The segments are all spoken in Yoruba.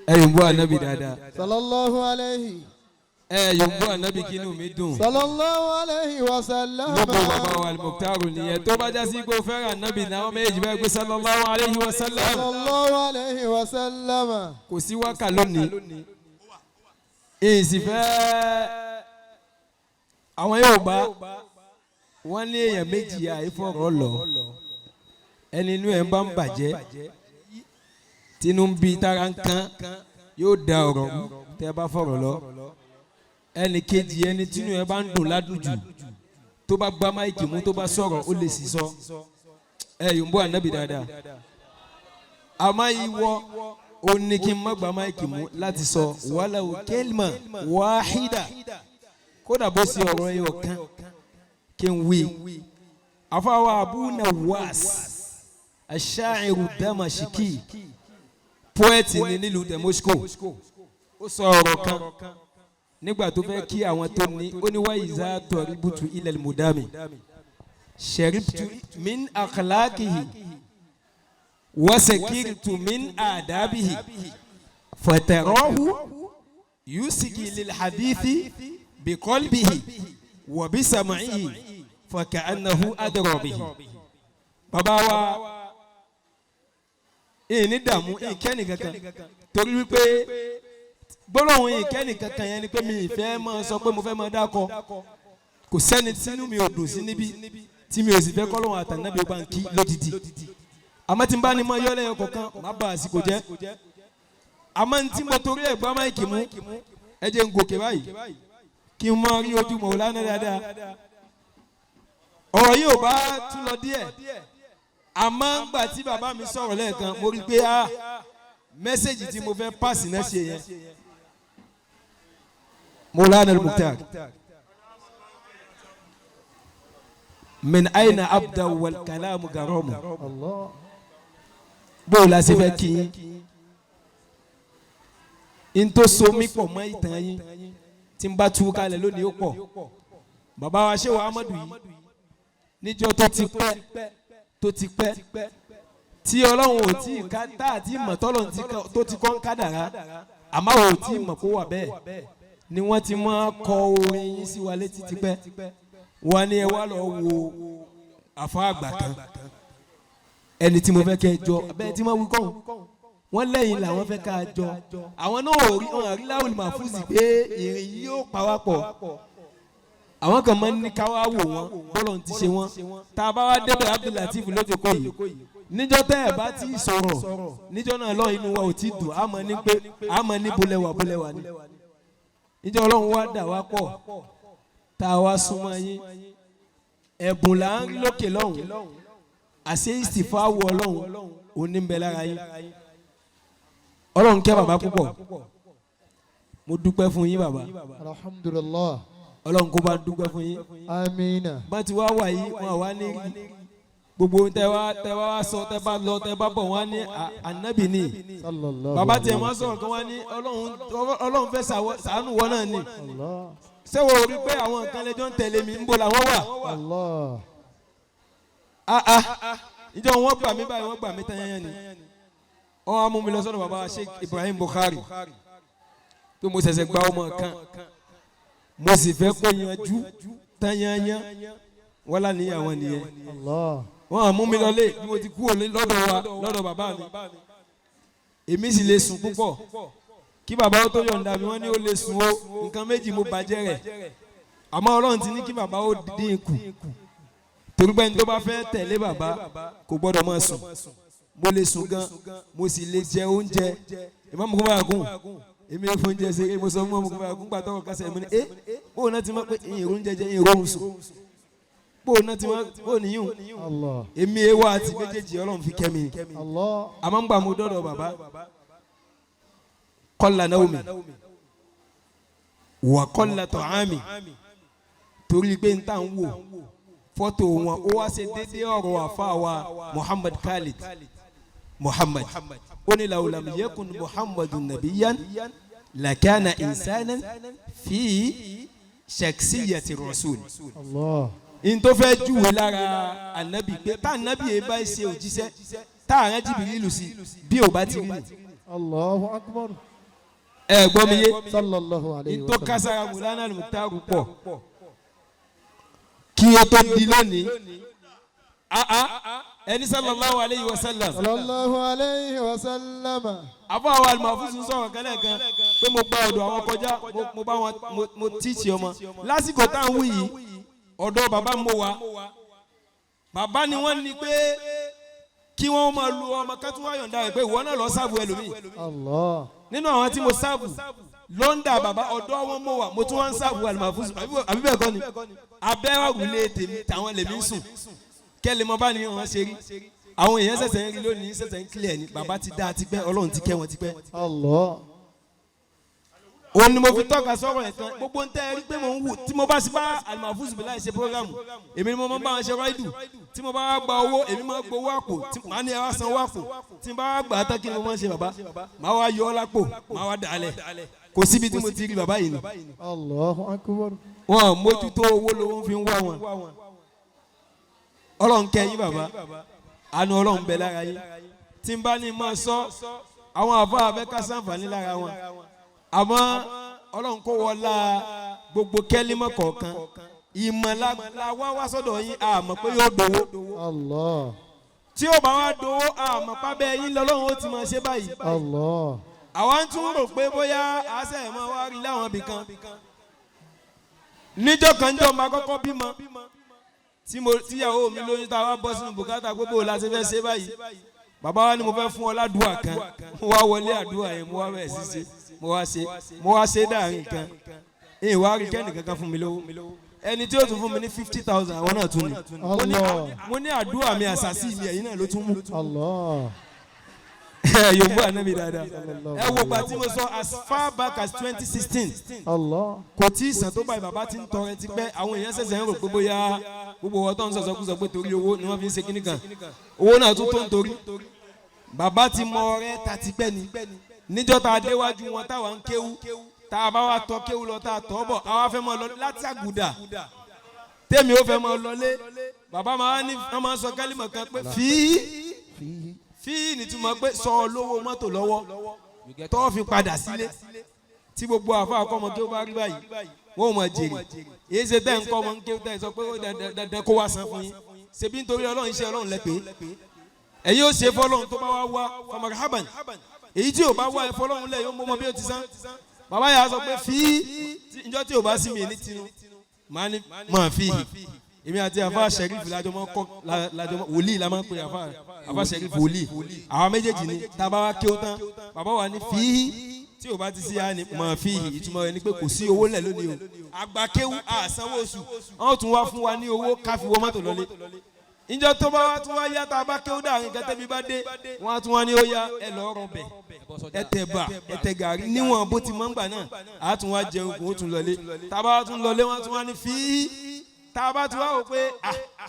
Ẹ yóò bú anabi dáadáa. Sallallahu alayhi. Ẹ yóò bú anabi kí inú mi dùn. Sallallahu alayhi wa sallam. Lóko bàbá wa Al-Mukhtar nìyẹn tó bá jásí pé o fẹ́ràn anabi náà wọ́n méjì bẹ́ẹ̀ pé sallallahu alayhi wa sallam. Sallallahu alayhi wa sallam. Kò sí wákà lónìí. Èyí sì fẹ́ àwọn yóò bá wọ́n ní èèyàn méjì àìfọ̀rọ̀ lọ ẹni inú ẹ̀ ń bá ń bàjẹ́ tinú ń bí tára ń kán yóò da ọ̀rọ̀ rú tẹ́ ẹ bá fọ̀rọ̀ lọ ẹnì kejì ẹni tinú ẹ̀ bá ń dùn ládùn jù tó bá gbá máìkì mú tó bá sọ̀rọ̀ ó lè sì sọ ẹ yòó ń bọ́ ànábì dáadáa àmọ́ ìwọ ó ní kí n má gba máìkì mú láti sọ wàhálà kẹlìmà wàhídà kódà bó ṣe ọ̀rọ̀ ẹyọ kan kí n wí. Àfàwọ̀ Abu Nawas aṣáìrù Damashiki poet ní nílùú Damasco ó sọ ọ̀rọ̀ kan nígbà tó fẹ́ kí àwọn tó ní ó ní wáyé ìzá tọ̀ríbùtù ilẹ̀ mùdàmì ṣẹ̀ríbùtù min akhlaqihi wasekiritu min adabihi fatarahu yusiki lil hadithi biqalbihi wa bisam'ihi fakaannahu adra bihi. Bàbá wa ìní dààmú ìkẹ́ni kankan torí wípé gbólóhùn ìkẹ́ni kankan yẹn ni pé mi ìfẹ́ máa sọ pé mo fẹ́ máa dákọ kò sẹ́ni tínú mi ò dùn sí níbí tí mi ò sì fẹ́ kọ́lóhùn àtànábì ó bá ń kí lódìdí àmọ́ tí n bá ní mọ yọ lẹ́yìn kọ̀ọ̀kan má ba àsìkò jẹ́ àmọ́ n tí mo torí ẹ̀ gbá máìkì mú ẹ jẹ́ n gòkè báyìí kí n mọ rí ojú mọ̀ lánàá dáadáa ọ̀rọ̀ yìí ò bá tún lọ díẹ̀ àmọ́ ńgbà tí bàbá mi sọ̀rọ̀ lẹ́ẹ̀kan mo rí i pé ah mẹ́sẹ̀gì tí mo fẹ́ pàṣẹ náà ṣe yẹn Mawlana Al-Mukhtar min aina abda wal kalamu garamu Allah. Bó o la ṣe fẹ́ kí yín n tó so mí pọ̀ mọ́ ìtàn yín tí n bá tú kalẹ̀ lónìí ó pọ̀ bàbá wa ṣé wa Amadu yìí níjọ́ tó ti pẹ́ tó ti pẹ́ tí Ọlọ́run ò tí ì ká tá àti mọ̀ tọ́lọ́run tó ti kọ́ ń kádàrá àmọ́ ò tí ì mọ̀ kó wà bẹ́ẹ̀ ni wọ́n ti máa kọ orin yín sí wa létí tipẹ́ wọ́n ní ẹ wá lọ wo àfa àgbà kan ẹni tí mo fẹ́ kẹ́ ẹ jọ bẹ́ẹ̀ tí wọ́n wí kọ́ wọ́n lẹ́yìn làwọn fẹ́ ká jọ àwọn náà ò rí wọn àrí láwùlì màfúùsì pé ìrìn yìí yóò pa wá pọ̀ àwọn kan máa ń ní ká wá wò wọ́n bọ́lọ̀ ti ṣe wọ́n tá a bá wá débẹ̀ Abdulateef ló ti kọ́ yìí níjọ́ tẹ́ ẹ̀ bá ti sọ̀rọ̀ níjọ́ náà lọ́ọ̀ inú wa ò ti dùn àmọ́ ní pé àmọ́ ní bolẹ̀wà bolẹ̀wà ni níjọ́ Ọlọ́run wá dà wá pọ̀ tá a wá súnmọ́ yín ẹ̀bùn là ń rí lókè lọ́hùn àṣẹ ìsìfà wọ Ọlọ́run òní ń bẹ lára yín Ọlọ́run kẹ́ bàbá púpọ̀ mo dúpẹ́ fún yín bàbá. Alhamdulillah. Ọlọ́run kó bá dúpẹ́ fún yín. Amina. Bá ti wá wà yìí wọn wá ní gbogbo tẹ wá tẹ wá sọ tẹ bá lọ tẹ bá bọ̀ wọn ní ànábì ni Sallallahu. bàbá tiẹ̀ wọ́n sọ̀rọ̀ kan wọ́n ní Ọlọ́run fẹ́ ṣàánú wọn náà ni. Allah. Ṣé wo rí pé àwọn nǹkan lẹ́jọ́ ń tẹ̀lé mi ń bò làwọn wà? Allah. Ah ah ìjọ wọn gbà mí báyìí wọn gbà mí tán yẹn ni wọn á mú mi lọ sọ́dọ̀ bàbá Sheikh Ibrahim Bukhari pé mo ṣẹ̀ṣẹ̀ gba ọmọ kan mo sì fẹ́ kó yanjú tán yányán wọn là níyàwó nìyẹn Allah. wọn á mú mi lọlé bí mo ti kúrò lọ́dọ̀ wa lọ́dọ̀ bàbá mi èmi sì lè sùn púpọ̀ kí bàbá ó tó yọ̀ǹda mi wọ́n ní ó lè sùn ó nǹkan méjì mo bàjẹ́ rẹ̀ àmọ́ Ọlọ́run ti ní kí bàbá ó dín kù torí pé ní tó bá fẹ́ tẹ̀lé bàbá kò gbọ́dọ̀ máa sùn mo lè sùn gan mo sì lè jẹ oúnjẹ ìmọ̀mù kó bá gùn èmi ò fún oúnjẹ ṣeré mo sọ fún mọ̀mù kó bá gùn gbà tọkọ kásẹ̀ mi ni ẹ bóun náà ti mọ̀ pé ìyìn oúnjẹ jẹ ìyìn oorun sùn bóun náà ti mọ̀ bóun níyùn Allah. èmi ewa àti méjèèjì Ọlọ́run fi kẹ́ mi Allah. àmọ́ ń gbà mo dọ́dọ̀ bàbá kọ́lá náà mi wà kọ́lá tọ̀ ámì torí pé n tà ń wò fọ́tò wọn ó wá ṣe déédéé ọ̀rọ̀ àfa wa Muhammad Khalid Muhammad ó ní lawulam yekun Muhammadu nabiyan lakana insanan fi shaksiyati rasul. Allah. N tó fẹ́ júwe lára anabi pé tá anabi yẹn bá ṣe òjíṣẹ́ tá àrán Jìbìrìlù sí bí ò bá ti rí ni. Allahu akbar. Ẹ gbọ́ mi yé? Sallallahu alayhi wa Ntọ́ sallam. kására Mùlánà Mùtárù pọ̀ kí o tó di lónìí. Ah ah, ẹni sallallahu alayhi wa sallam. Sallallahu alayhi wa sallam. Àfọ àwọn alimafusu sọ̀rọ̀ kẹ́lẹ́ kan pé mo gba ọ̀dọ̀ àwọn kọjá, mo bá wọn mo tíìtì ọmọ lásìkò tá à ń wí yìí. Ọ̀dọ̀ bàbá mo wà, bàbá ni wọ́n ní pé kí wọ́n máa lu ọmọ kátó wá yọ̀ǹda rẹ̀ pé ìwọ náà lọ sáàbù ẹlòmíì. Allah. Nínú àwọn tí mo sáàbù lọ́ndà bàbá, ọ̀dọ̀ wọn mo wà, mo tún wá ń sáàbù alimafusu, àbí bẹ́ẹ̀ kọ́ ni? Abẹ́ òrùlé tèmi tàwọn lèmi ń sùn kẹ́lẹ́ mọ́ bá ní wọn ṣe rí. Àwọn èèyàn ṣẹ̀ṣẹ̀ ń rí lónìí, ṣẹ̀ṣẹ̀ ń kílẹ̀ ni. Bàbá ti dá a tipẹ́, Ọlọ́run ti kẹ́ wọn tipẹ́. Allah. Òun ni mo fi tọ́ka sọ̀rọ̀ ẹ̀ kan. Gbogbo ń tẹ́ ẹ rí pé mò ń wù tí mo bá sí bá alimafusu bí láì ṣe programu, èmi ni mo máa ń bá wọn ṣe ráìdù. Tí mo bá wá gba owó, èmi máa gbowó àpò tí màá ní ẹ wá san owó àpò. Tí mo bá wá gbà á tán, kí ni mo máa ń ṣe, bàbá? Màá wá yọ ọ́ lápò, màá wá dà á lẹ̀. Kò síbi tí mo ti rí bàbá yìí ni. Allahu akbar. Wọn mójútó owó lówó fi ń wá wọn. Ọlọ́run kẹ́ yín, bàbá. Àánú Ọlọ́run bẹ lára yín. Tí n bá ní máa sọ àwọn àfa abẹ́ ká sàǹfààní lára wọn, àmọ́ Ọlọ́run kó wọlá gbogbo kẹ́límọ̀ kọ̀ọ̀kan ìmọ̀ la wá wá sọ́dọ̀ yín, àmọ́ pé yóò dowó. Allah. Tí ó bá wá dowó, àmọ́ pábẹ́ yín lọ́lọ́run ó ti máa ṣe báyìí. Allah. Àwa ń tún rò pé bóyá àṣẹ ẹ̀ máa wá rí láwọn ibì kan níjọ́ kan. Jọ́ máa kọ́kọ́ bímọ tí mo tíyàwó mi lóyún, tá a wá bọ́ sínú bùkátà gbogbo la ṣe fẹ́ ṣe báyìí, bàbá wa ni mo fẹ́ fún ọ ládùúà kan. Mo wá wọlé àdúrà yẹn, mo wá bẹ̀rẹ̀ sí ṣe, mo wá ṣe, mo wá ṣe dáàrin kan, èyí wá rí kẹ́nì kankan fún mi lówó. Ẹni tí ó tún fún mi ní 50,000, àwọn náà tún ni. Allah. Mo ní àdúrà mi, àṣàṣì mi, ẹ̀yin náà ló tún mú. Allah. Yorùbá ànábì dáadáa. Ẹ wo gbà tí mo sọ, as far back as 2016. Allah. Kò tí ì sàn tó báyìí. Bàbá ti ń tọrẹ ti pẹ́. Àwọn èèyàn ṣẹ̀ṣẹ̀ ń rò pé bóyá gbogbo wọn tó ń sọ̀sọ́ kú sọ pé torí owó ni wọ́n fi ń ṣe kíní kan, owó náà tún tó ń torí. Bàbá ti mọ ọrẹ ta ti pẹ́ ni. Níjọ́ tá a déwájú wọn táwa ń kéwú, tá a bá wa tọ́ kéwú lọ, tá a tọ́ bọ̀, àwa fẹ́ mọ lọ láti àgùdà, tèmi ó fẹ́ mọ lọlé, bàbá máa ní wọ́n máa ń sọ kálímọ̀ kan pé fíì fíì, nítumọ̀ pé sọ lówó mọ́tò lọ́wọ́ tó fi padà sílé. Tí gbogbo àfa àkọ́mọ kí ó bá rí báyìí, wọ́n ò mọ̀ jèrè. Èyí ṣe tẹ́ ń kọ́ ọmọ kí ó tẹ́ sọ pé ó dandan kó wá san fún yín. Ṣebí nítorí Ọlọ́run, iṣẹ́ Ọlọ́run lẹ pé ẹ̀yin ó ṣe fọlọ́run. Tó bá wá wá, famarhaban. Èyí tí ò bá wá, ẹ fọlọ́run lẹ̀, yóò mọ bí ó ti san. Bàbá yà á sọ pé fíì njọ́ tí ò bá sí mi ní tinú, màá ní màá fi èmi àti àfa sẹ́rífù lájọ mọ́ kọ́ lájọ mọ́ wòlíì la máa ń pè àfa sẹ́rífù wòlíì. Àwọn méjèèjì ni. Tá a bá wá kéwú tán, bàbá wa ní fíì tí o bá ti sí ya ni mọ̀ fi. Ìtumọ̀ rẹ̀ ni pé kò sí owó lẹ̀ lónìí o. Àgbà kéwú, àsanwó oṣù, wọ́n tún wá fún wa ní owó káfí wọ mọ́tò lọlé. Ìjọ tó bá wá tún wá yá, tá a bá kéwú dàrin nǹkan tẹ́bi bá dé, wọ́n á tún wá ní ó yá, ẹ lọ́ọ́ rọbẹ̀, ẹ tẹ̀ bà, ẹ tẹ̀ gàrí níwọ̀n bó ti mọ́ ń gbà náà, á tún wá jẹun kó tún lọlé. Tá a bá wá tún lọlé, wọ́n tún wá ní fíì. Tá a bá tún wá wò pé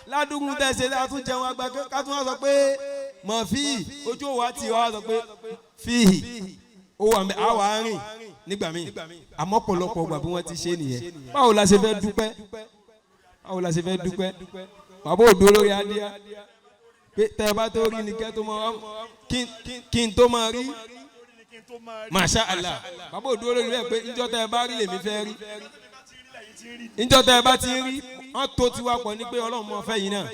ládùúgbò tẹ̀ ṣe, a tún jẹun àgbà, ká tún wá sọ pé mọ̀ fíì, ojú òwò àti wá sọ pé fíì ó wà mẹ, àwa rìn nígbà míì. Àmọ́ pọ̀lọpọ̀ gbà bí wọ́n ti ṣe nìyẹn. Báwo la ṣe fẹ́ dúpẹ́? Báwo la ṣe fẹ́ dúpẹ́? Bàbá òdo lórí adíá pé tẹ́ ẹ bá tó rí ni kẹ́ tó mọ kí n tó máa rí. Masha Allah, bàbá òdo lórí rẹ̀ pé njọ́ tẹ́ ẹ bá rí lèmi fẹ́ rí, njọ́ tẹ́ ẹ bá ti rí wọ́n tó tiwa pọ̀ ní pé Ọlọ́run mọ̀ fẹ́ yìí náà.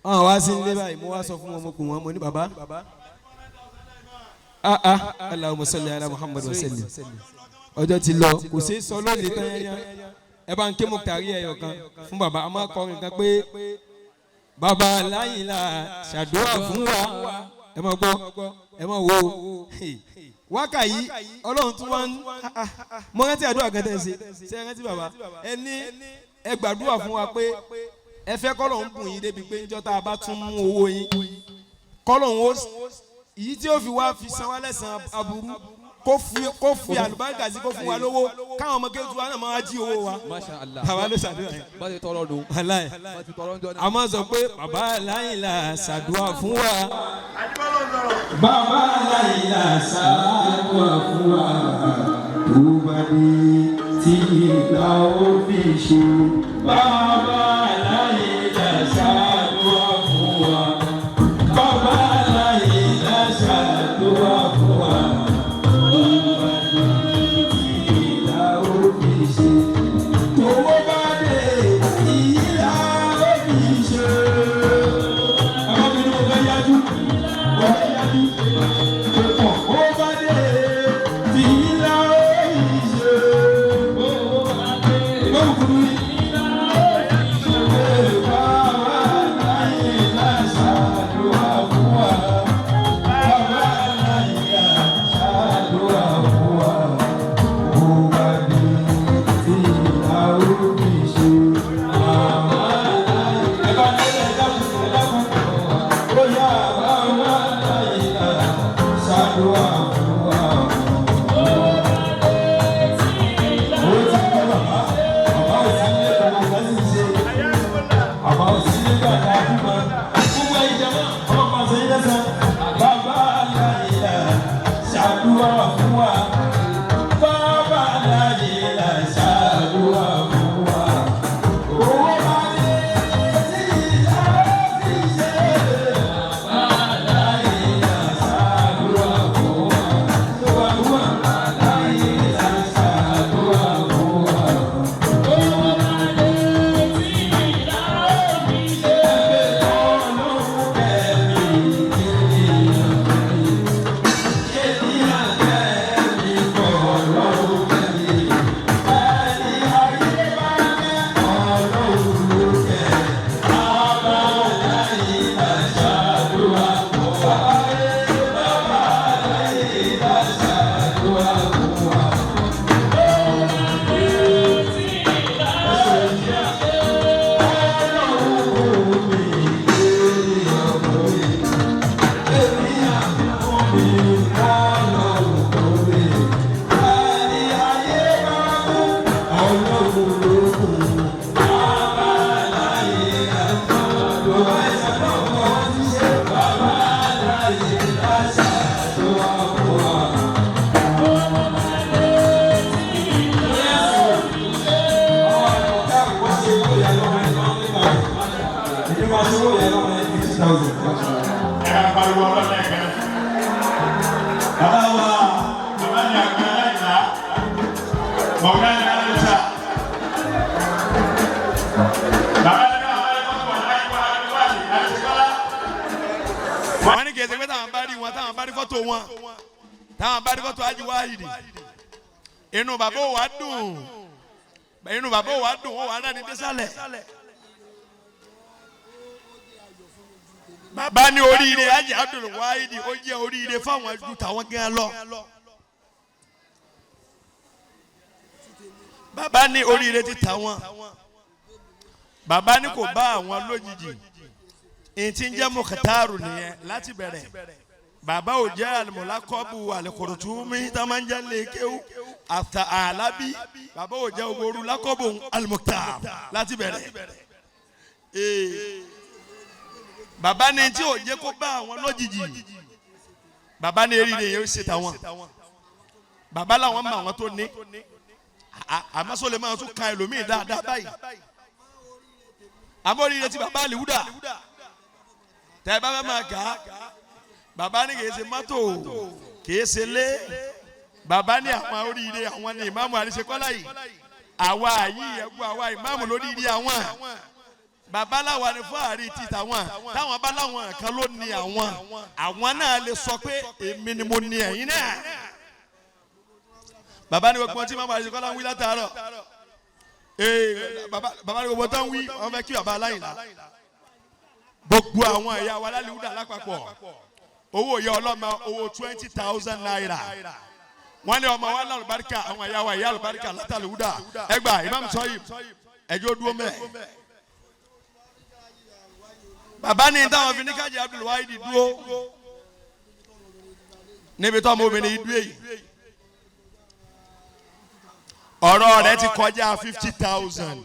Wọ́n wá sí ilé báyìí, mo wá sọ fún wọn, mo kù wọn, mo ní bàbá, ah ah, Allahumma salli ala Muhammad wa sallim. Ọjọ́ ti lọ, kò sí sọ lónìí tán yẹn. Ẹ bá ń ké mọ̀tàrí ẹ̀yọ̀ kan fún bàbá. A máa kọrin kan pé bàbá láyìnlá ṣàdúrà fún wa. Ẹ máa gbọ́, ẹ máa wo wákà yìí. Ọlọ́run tún wá ń mọ rántí àdúrà kan tẹ̀ ṣe ṣe rántí bàbá. Ẹ ní ẹ gbàdúrà fún wa pé ẹ fẹ́ kọ́lọ́run bùn yín débi pé níjọ́ tá a bá tún mú owó yín, kọ́lọ́run ó èyí tí ó fi wá fi san wá lẹ́sàn aburú, kó fi àlùbáríkà sí, kó fún wa lówó, káwọn ọmọ kéwù wa náà máa jí owó wa. Masha Allah. Bàbá ló ṣàdúrà yẹn. Bá ti tọrọ nù. Wàláì. Bá ti tọrọ ń jọ náà. A máa sọ pé bàbá láyìnlá ṣàdúrà fún wa. Bàbá láyìnlá ṣàdúrà fún wa. Tó bá dé tí ìgbà ó fi ṣe. Bàbá láyìnlá ṣàdúrà fún wa. Bàbá láyìnlá ṣàdúrà fún wa. Tó bá dé. fún wa. Owó ti pẹ́ bàbá, bàbá ò sí ilé gbogbo nǹkan sì ń ṣe. Bàbá ò sí ilé gbàgbà fún wa. Gbogbo ẹ̀yin jẹ́ mọ́, ọmọ kan ṣe yín lẹ́sẹ̀. Bàbá aláìlá ṣàdúrà fún wa. Bàbá aláìlá ṣàdúrà fún wa. Owó máa dé tí ìyá fi ṣe. Bàbá aláìlá ṣàdúrà fún wa. Bàbá aláìlá ṣàdúrà fún wa. Owó máa dé tí ìyá fi ṣe. Ọlọ́run kẹ́mi ènìyàn kẹ́mi ọlọ́run kẹ́mi ẹni ayé bá kẹ́ ọlọ́run ló kẹ́ bàbá láyé àṣàdúrà fún wa. Bàbá láyé àṣàdúrà fún wa. Ẹ pariwo ọlọ́lá ẹ̀ka. Bàbá wa, bàbá ní àgbẹ̀ aláìlá, ọ̀gá ní aláìsà. Bàbá ní àwọn ẹ̀kọ́ tó wà láyé wá wá ní àṣekọ́lá. Wọ́n ní kìí ṣe pé táwọn bá rí wọn, táwọn bá rí fọ́tò wọn, táwọn bá rí fọ́tò Haji Wahidi, inú bàbá ò wá dùn, inú bàbá ò wá dùn, wọ́n wà náà ní désàlẹ̀. Bàbá ní oríire Haji Abdul Wahidi ó jẹ́ oríire fáwọn ju tàwọn gan lọ. Bàbá ní oríire ti tàwọn. Bàbá ní kò bá àwọn lójijì. Ìtí ń jẹ́ mukitaru nìyẹn láti bẹ̀rẹ̀. Bàbá ò jẹ́ alimulakọ́bù alikurutu mi tá máa ń jẹ́ lékewu àtà àlábí. Bàbá ò jẹ́ ogoru lakọ́bù alimukitar láti bẹ̀rẹ̀. Ee, bàbá ní tí ò jẹ́ kó bá àwọn lójijì. Bàbá ní eré yẹn ó ṣe tàwọn. Bàbá làwọn mọ àwọn tó ní. Àmọ́ sọ lè máa tún ka ẹlòmíì dáadáa báyìí. Àmọ́ oríire ti bàbá àlìwúdà tẹ bá fẹ́ máa kà á, bàbá ní kìí ṣe mọ́tò, kìí ṣe lé. Bàbá ní àwọn oríire àwọn ní ìmáàmù àríṣekọ́lá yìí, àwa yìí ẹ̀gbọ́n àwa ìmáàmù lóríire àwọn. Bàbá làwa ní fáàrí ti tàwọn, táwọn bá láwọn kan ló ní àwọn, àwọn náà lè sọ pé èmi ni mo ní ẹ̀yin náà. Bàbá ní gbogbo tí ìmáàmù àríṣekọ́lá ń wí látàárọ̀, ee bàbá ní gbogbo tó ń wí, wọ́n fẹ́ kí bàbá aláìlá gbogbo àwọn ẹ̀yà wa lálẹ́wúdà lápapọ̀. Owó ìyá ọlọ́mọ, owó 20,000 naira. Wọ́n ní ọmọ wa lálùbáríkà, àwọn ẹ̀yà wa ẹ̀yà lálùbáríkà látàlẹ́wúdà. Ẹgbà Imam Sọ́yìn ẹjọ́ dúró mẹ́. Bàbá ní táwọn fi ní kájí Abdul Wahidi dúró níbi tó ọmọ obìnrin yìí dúró yìí, ọ̀rọ̀ rẹ̀ ti kọjá 50,000.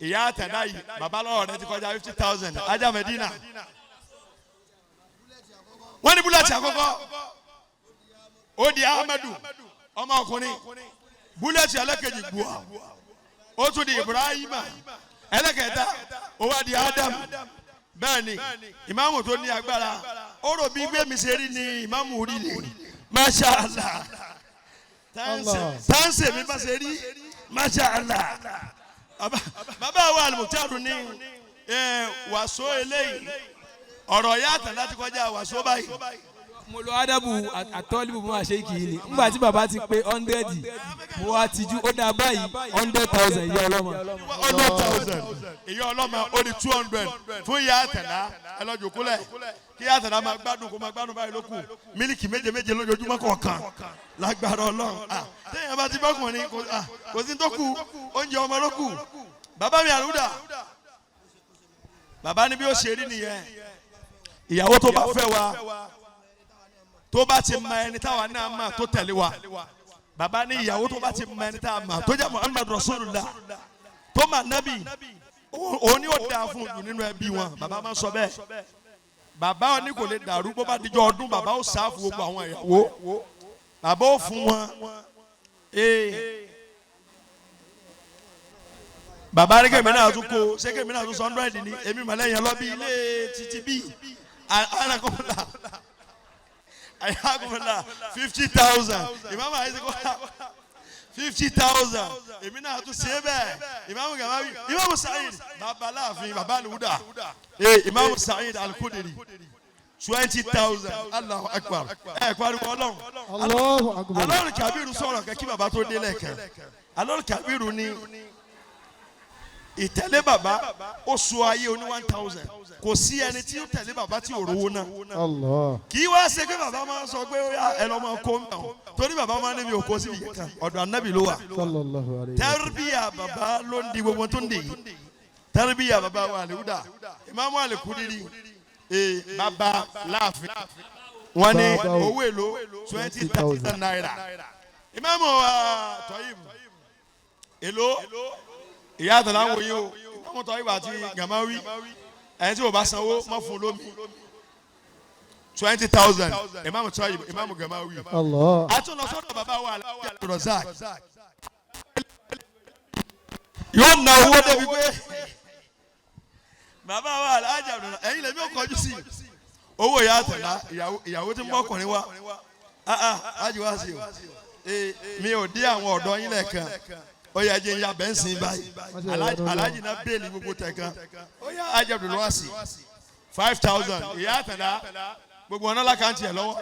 Ìyá àtẹ̀dá yìí, bàbá lọ́rọ̀ rẹ̀ ti kọjá 50,000. Ajá Medina, wọ́n ní búlẹ̀tì àkọ́kọ́ ó di Ahmadu ọmọkùnrin, búlẹ̀tì ẹlẹ́kejì gbùà ó tún di Ibrahima, ẹlẹ́kẹta ó wá di Adam. Bẹ́ẹ̀ ni ìmáàmù tó ní agbára ó rò bí gbé mi ṣe rí ni ìmáàmù rí ni. Masha Allah, táǹsì mi bá ṣe rí, Masha Allah. Bàbá wa alimutaru ní wàsó eléyìí, ọ̀rọ̀ yàtọ̀ láti kọjá wàsó báyìí. Mo lọ adabu àtọ́líbù mọ́ àṣeyìkì yìí ni ngbà tí bàbá ti pé 100, mo wá tijú ó dá báyìí 100,000 ìyá ọlọ́mọ. 100,000 ìyá ọlọ́mọ, ó di 200 fún ìyá àtẹ̀lá. Ẹ lọ jòkólẹ̀ kí ìyá àtẹ̀lá máa gbádùn, kó máa gbádùn báyìí ló kù. Mílíkì méje méje lójoojúmọ́ kọ̀ọ̀kan lágbára Ọlọ́run. Téèyàn bá ti bọ́kùnrin kò sí tó kù, oúnjẹ ọmọ ló kù. Bàbá mi àlùdà, bàbá ní bí ó ṣe rí nìyẹn. Ìyàwó tó bá fẹ́ wa Tó bá ti mọ ẹni táwa náà mà tó tẹ̀lé wa. Bàbá ní ìyàwó tó bá ti mọ ẹni táwa mà tó jẹ́ Muhammad Rasulullah tó mà nábì, òun ni ó dáa fún jù nínú ẹbí wọn. Bàbá máa ń sọ bẹ́ẹ̀. Bàbá ní kò lè dàrú. Bó bá dijọ́ ọdún, bàbá ó sáfù gbogbo àwọn ìyàwó, bàbá ó fún wọn. Ee, bàbá ní kèmí náà tún kó ṣé kèmí náà tún sọ 100 ní èmi mọ̀lẹ́yìn lọ́bí ilé títí bí anakola ayakola 50,000. Ìmáàmù àyíṣekọ́lá 50,000, èmi náà tún ṣe é bẹ́ẹ̀. Ìmáàmù Gamawi, Ìmáàmù Sa'id, bàbá láàfin, bàbá àlùwúdà, ee, Ìmáàmù Sa'id Al-Kudiri, 20,000. Allahu Akbar! Ẹ pariwo Ọlọ́run. Allahu Akbar. Alọ́run Kabiru sọ̀rọ̀ kẹ́kí bàbá tó délẹ̀ kan. Alọ́run Kabiru ní ìtẹ̀lé bàbá ó so ayé oní 1,000. Kò sí ẹni tí ó tẹ̀lé bàbá tí ò rówó náà. Allah. Kì í wá ṣe pé bàbá máa ń sọ pé ó yá, ẹ lọ́ máa kó ń bẹ̀ wọ́n, torí bàbá máa ń níbi òkó síbi kankan, ọ̀dọ̀ anábì ló wà. Sallallahu alayhi wa sallam. Tẹ́rìbíyà bàbá ló ń di gbogbo tó ń dè yìí. Tẹ́rìbíyà bàbá wa àlèwúdà, Ìmáàmù Àlèkúdírì, ee, bàbá láàfin, wọn ní Bàbá o. owó èlò ₦20,000. Ìmáàmù wa Tọ́yìbù, èlò ìyá àtàlà ń wòye o. Ìmáàmù Tọ́yìbù àti Gàmáwí, ẹni tí o bá sanwó má fún lómi. 20,000, Ìmáàmù Tọ́yìbù, Ìmáàmù Gàmáwí. Allah. Àtúnlọ́sọ́dọ̀ bàbá wa Abdulrazak, yóò na owó débi pé bàbá wa Alhaji Abdulrazak, ẹ̀yin lèmi ò kọjú sí owó ìyá àtẹ̀lá, ìyàwó tí ń bọ́kùnrin wa. Ah ah, ájú wá sí o. Ee, mi ò dé àwọn ọ̀dọ́ yín lẹ́ẹ̀kan. Ó yẹ jẹ́ ìyá bẹ́ńsìn báyìí. Alhaji náà bẹ́ẹ̀lì gbogbo tẹ̀ kan. Ó yá, Alhaji Abdulwasi, 5,000. Ìyá àtẹ̀lá, gbogbo ọ̀nà lákàntì ẹ̀ lọ́wọ́.